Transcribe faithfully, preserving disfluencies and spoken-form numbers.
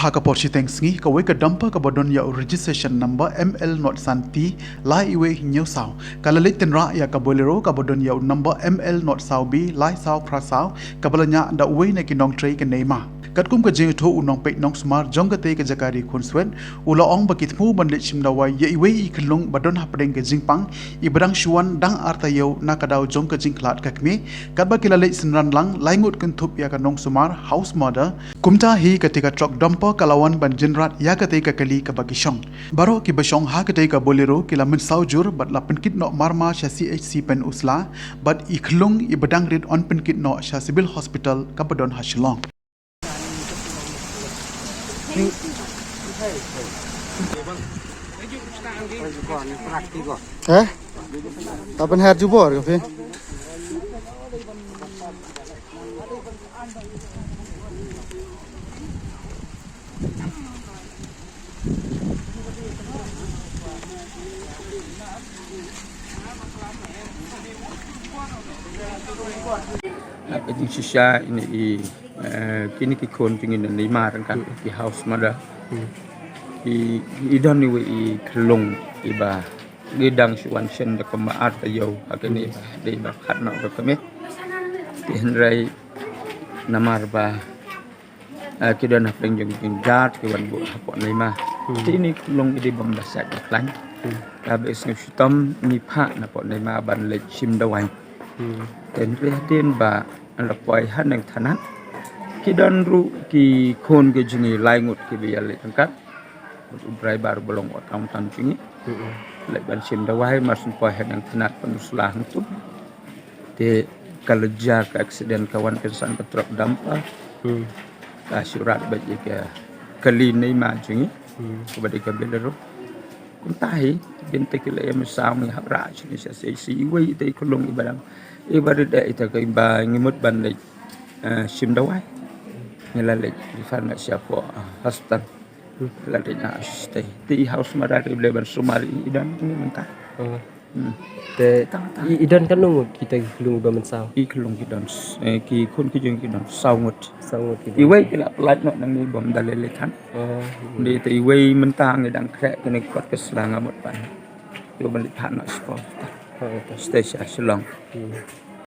Ha ka por shiteng sngi, kawei ka dumper kaba don ïa u registration number M L not santi lai iwei hynñiew saw ka la leit tynrah ïa ka Bolero kaba don ïa u number M L not saw B lai saw phra saw, kaba la ñiah da uwei na ki nongtrei ka Neima. Katkum ka jingïathuh u nongpeit nongsumar jong katei ka jaka ri khunswet, u la ong ba ki thmu ban leit shim dawai ïa iwei i khyllung ba don hapdeng ka jingpang, i ba dang shu wan dang ar taïew na ka daw jong ka jingkhlad ka kmie, katba ki la leit synran lang lai ngut kynthup ïa ka nongsumar, house mother. Kumta hi katei ka truck dumper ka la wan ban jynrat ïa katei ka kali kaba ki shong. Baroh kiba shong ha katei ka Bolero ki la mynsaw jur bad la pynkit noh marmar sha C H C Pynursla, bad i khyllung i ba dang rit yn pynkit noh sha Civil Hospital kaba don ha Shillong. Eh? Tapan her jubor ka phi? Haba jingshisha ine i, eh, kine ki khun jong ngi na Neima ryngkat ki house mother. I, i don iwei i khyllung i ba ngi dang shu wan shen da kumba ar taïew ha kane ba dei ba khat noh ka kmie. Te hynrei namar ba, eh, ki don hapdeng jong ki jingjar ki wan buh hapoh Neima. Te ine i khyllung i dei bym da sait ba khlaiñ. Haba i sngewshitom ngi phah napoh Neima ban leit shim dawai. Te hynrei hadien ba la poi haneng thanat, ki don ruh ki khun ki jong ngi lai ngut kiba ïaleit ryngkat. U driver ba long accountant jong ngi. Leit ban shim dawai mar shu poi haneng thanat Pynursla hangtu. Te ka la jia ka accident ka wan kynsan ka truck dumper. Ka shu rat bad ïa ka kali Neima jong ngi. Kaba dei ka Bolero. Kumta hi, hadien te ki la ïa mynsaw ngi hap rah shane sha C H C, iwei ita i khyllung i ba dang, i ba rit eh ita ka i ba ngi mut ban leit, eh, shim dawai. Ngi la leit refer noh shapoh, ah, hospital. La leit na stay. Te i house mother i ba dei ban sumar i, i don ngi mynta. Te i, i don katno ngut kita ki khyllung ba mynsaw? I khyllung ki don, eh, ki khun ki jong ki don saw ngut. Saw ngut ki don. Iwei ki la pyllait noh nangne bym da lei lei than. Dei te iwei mynta ngi dang khreh kane ka kot ka sla nga mut ban ïoh ban leit phah noh shapoh. Stay sha Shillong.